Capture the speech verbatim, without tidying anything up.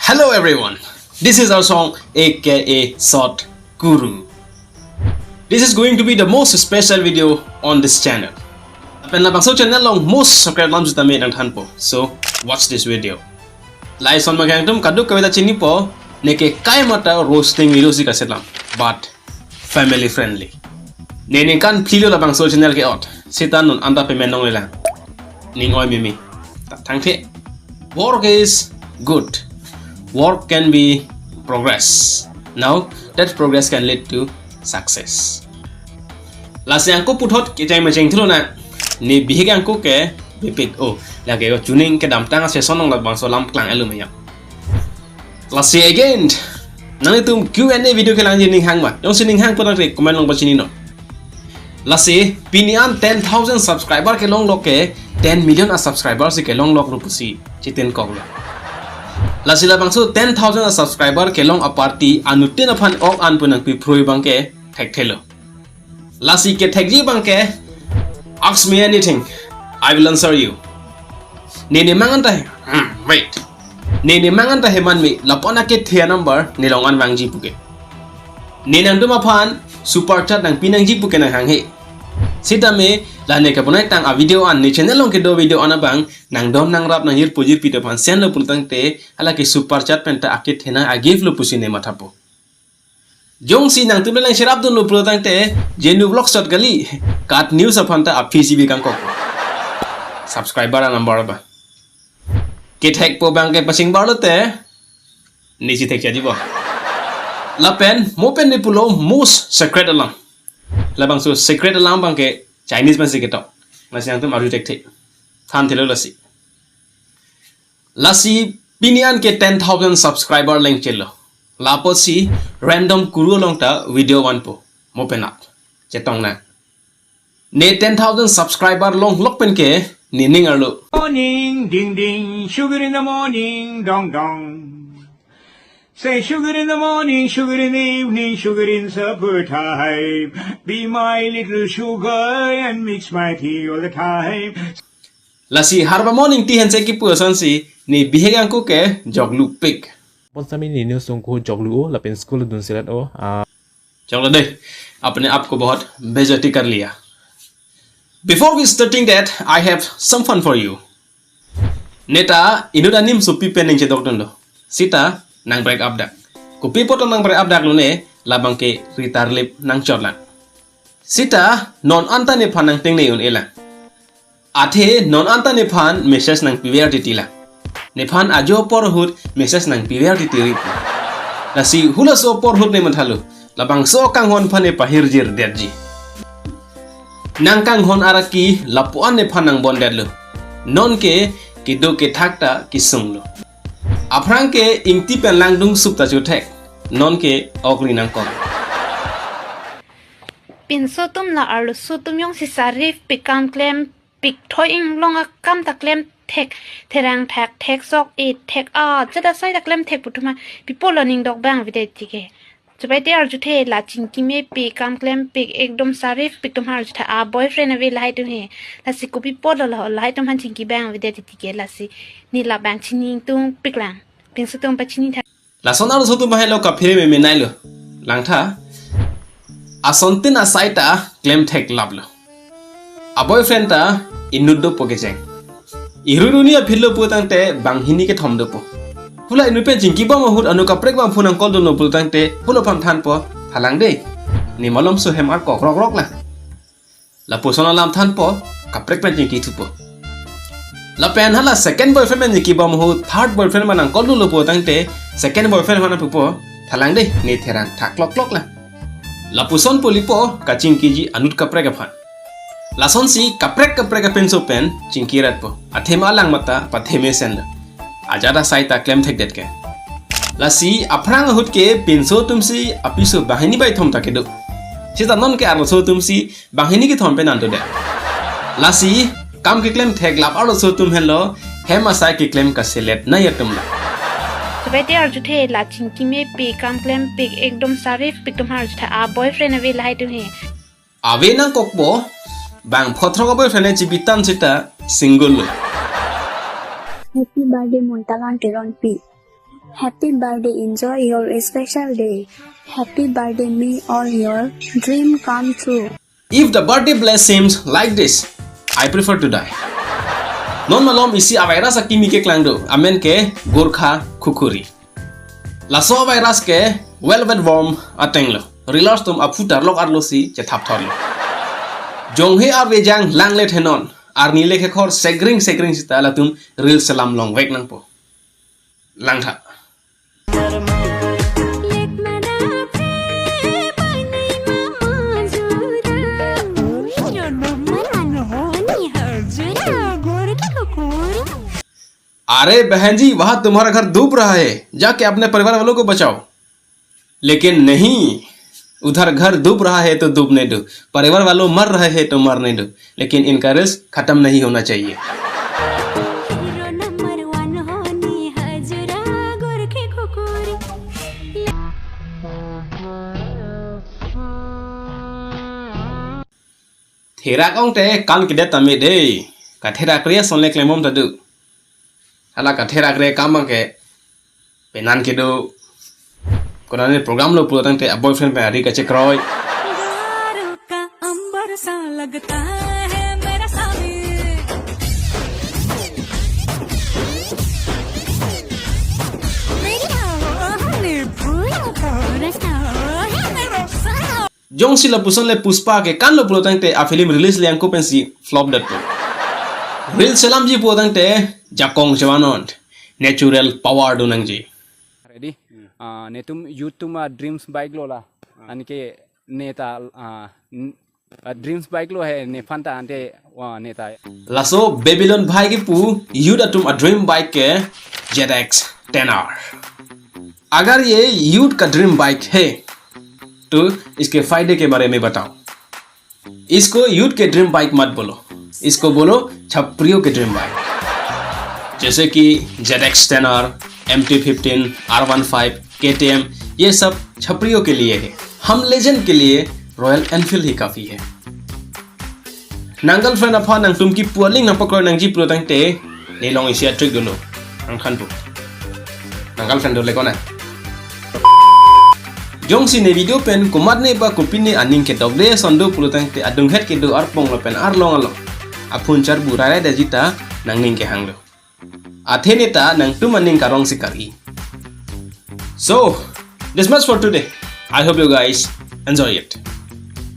Hello everyone, this is our song A K A Sot Kuru. This is going to be the most special video on this channel. Lapen labangso channel along most subscribe alam sitame nangthanpo. So watch this video. Lason ma kangtum kaduk kave ta chinipo, neke kaimata roasting video si kaselam. But family friendly. Ne ningkan phli lo labangso channel ke-ot. Sita non anta payment nong lelang. Ning oi mimi. Ta thangthe. Work is good. Work can be progress. Now that progress can lead to success. Lasi angko puthot kecheng mecheng thulo na. Ne bihek angko ke bipik o. Lake o chuning kedamtang a session nong labangso alam klang elu meyang. Lasi again, nanglitum Q and A video kelangji ning hang ma. Jongsi ning hang putangte comment along pachini non. Lasi pini an ten thousand subscriber kelong lok ke ten million a subscriber si kelong lok lo pusi chitinkok lo. Lasi labangso ten thousand a subscriber kelong aparty anuttin aphan ok an pu nangpiphrui abangke thekthelo. Lasi kethekji abangke, ask me anything, I will answer you. Ne ne mang anta he, hmm, wait. Ne ne mang anta he man me, lapu-an akethe a-number ne long an vangji puke. Ne nangtum aphan super chat nangpi nangji puke nang hanghe. Sitame la ne kabonai tang a video an, ne channel along kedo video an abang nangdon nangrap nangjirpo jirpi atum aphan send lo pulotangte, hala ke super chat pen ta akethe na a-gift lo pusi ne mathapo. Jongsi nangtum le lang sherap dunlo pulotangte, Jenu Vlog Shot kali, Kat News aphan ta aphi si bi kangkok. Subscriber a-number ba. Kethekpo abangke pachingbar lote, nisi thekchadi bo. Lapen mo pen ne pulo most secret alam. Labangso secret alam abangke Chinese pensi ketok. Lasi nangtum arju thekthe. Thanthelo lasi. Lasi pini an ke ten thousand subscriber lengchelo. Lapotsi random kuru along ta video vanpo. Mo penat. Chetong na. Ne ten thousand subscriber long lok penke ne ning arlo. Morning, ding ding, sugar in the morning, dong dong. Say sugar in the morning, sugar in the evening, sugar in supper time. Be my little sugar and mix my tea all the time. Lasi harba morning tea hense kipu asonsi ne bihek angko ke joglu pik. Pon sami ne news song ko joglu o lapen school dun sirat o. Ah. Joglu dei. Apne aap ko bahut bejati kar liya. Before we starting that, I have some fun for you. Neta inut anim sopi pen ningchedok dunlo. Sita nang break up dak. Kopi poto nang break up dak lo ne, labangke ritar lip nangchotlang. Sita non anta nephan nangtengne un-elang. Athe non anta nephan message nangpiver titilang. Nephan ajo apor ahut message nangpiver titiri. Lasi hulaso apor ahut ne mathalo. Labangso kanghon aphan ne pahirjir detji. Nang kanghon araki lapu-an nephan nangbon detlo. Nonke kedo kethak ta kesunglo. Aphrang ke ingti pen langdung sup ta chuthek. Nonke okri nangkok. Pinso atum la arloso atum jongsi sarip pik kam klem pik thoi inglong akam ta klem thek, therang thak thek sok e thek a jada sai ta klem thek pu atum ha pipo lo ning dok bang vide tike. Chubai te arjuthe la chingki me pik kam klem pik ekdom sarip pik atum ha arjutha a boyfriend ave lahai atum he. Lasi kopi po lo lo lahai atum aphan chingki bang vide tike lasi ne labang chini tung piklang. Pinso atum pachini tha. Lason arloso atum ahelo kaphere meme nailo. Langtha. Asontin asai ta klem thek laplo. A boyfriend ta inut dopo kecheng. Iru runi aphi lo putangte banghini kethom dopo. Hula inut pen chingki bom ahut anu kaprek bang phone nangkol dunlo putangte hulo aphan thanpo, thalang dei. Ne malom so hem arkok rok rok lang. Lapuson alam thanpo, kaprek pen chingki thupo. Lapen hala second boyfriend pen chingki bom ahut third boyfriend ma nangkol dunlo putangte second boyfriend aphan pupo, thalang dei, ne therang thak klok klok lang. Lapuson pulipo kachingkiji anut kaprek aphan. Lasonsi kaprek kaprek apinso pen chingki ratpo. Athema lang mata patheme sendo. Ajat asai ta klem thek det ke. Lasi aphrang ahut ke pinso atumsi apiso banghini bai thom ta kedo. Sita nonke arloso atumsi banghini kethom pen anto det. Lasi kam keklem thek lap arloso atum henlo hem asai keklem kaselet nai atum lo. Chubai te arjuthe la chingki me pik kam klem pik ekdom sarip pik atum ha arjutha a boyfriend ave lahai atum he. Ave nangkokpo, bang phothrok a boyfriend chibitan sita single lo. Happy birthday Montalang Teronpi. Happy birthday, enjoy your special day. Happy birthday, may all your dream come true. If the birthday bless seems like this, I prefer to die. Non malom isi a-virus akimi keklang do, amen ke Gorkha Khukuri. Laso virus ke velvet worm ateng lo. Reelers atum aphu tarlok arlo si chethap thorlo. Jonghe arve jang lang le thenon. Arni le kekhor segring segring sita latum reels selam longvek nangpo. Langtha. अरे बहन जी, वहां तुम्हारा घर डूब रहा है, जाके अपने परिवार वालों को बचाओ। लेकिन नहीं, उधर घर डूब रहा है तो डूबने दो, परिवार वालों मर रहे हैं तो मरने दो, लेकिन इनका रिस्क खत्म नहीं होना चाहिए। Therak ong te kan kedet tame dei. Katherak re ason le klembom ta do. Hala katherak re kam abang ke penan kedo. Konane program lo pulo tangte a-boyfriend pen ari kachekroi. Jongsi lapuson le Pushpa ke kan lo pulo tangte a-film release le angko pensi flop dat po. Reel selamji pulo tangte jakong chevanon. Natural power do nangji. Ready? Ah, netum youth atum a-dreams bike lo la. Anke neta, ah, n-, ah, dreams bike lo he nephan ta ante, wa, neta. Laso Babylon bhai kipu youth atum a-dream bike ke Z X ten R. अगर ये यूथ का dream bike है तो इसके फायदे के बारे में बताओ। इसको यूथ के ड्रीम बाइक मत बोलो, इसको बोलो छपरियों के ड्रीम बाइक। जैसे कि Z X ten R, M T fifteen, R one five, K T M, ये सब छपरियों के लिए है। हम लेजेंड के लिए रॉयल एनफील्ड ही काफी है। Nang girlfriend aphan nangtum kipu aling nangpakroi nangji pulo tangte, ne long isi a-trick dolo. Nang thanpo. Nang girlfriend dole kona. Jongsi ne video pen komatne ba kopine aning kedokde ason do pulo tangte adunghet kedo arpong lo pen arlong along aphun charbu rairai detji ta nangning kehang lo. Athe neta nangtum aning karong si kar-i. So, this much for today. I hope you guys enjoy it.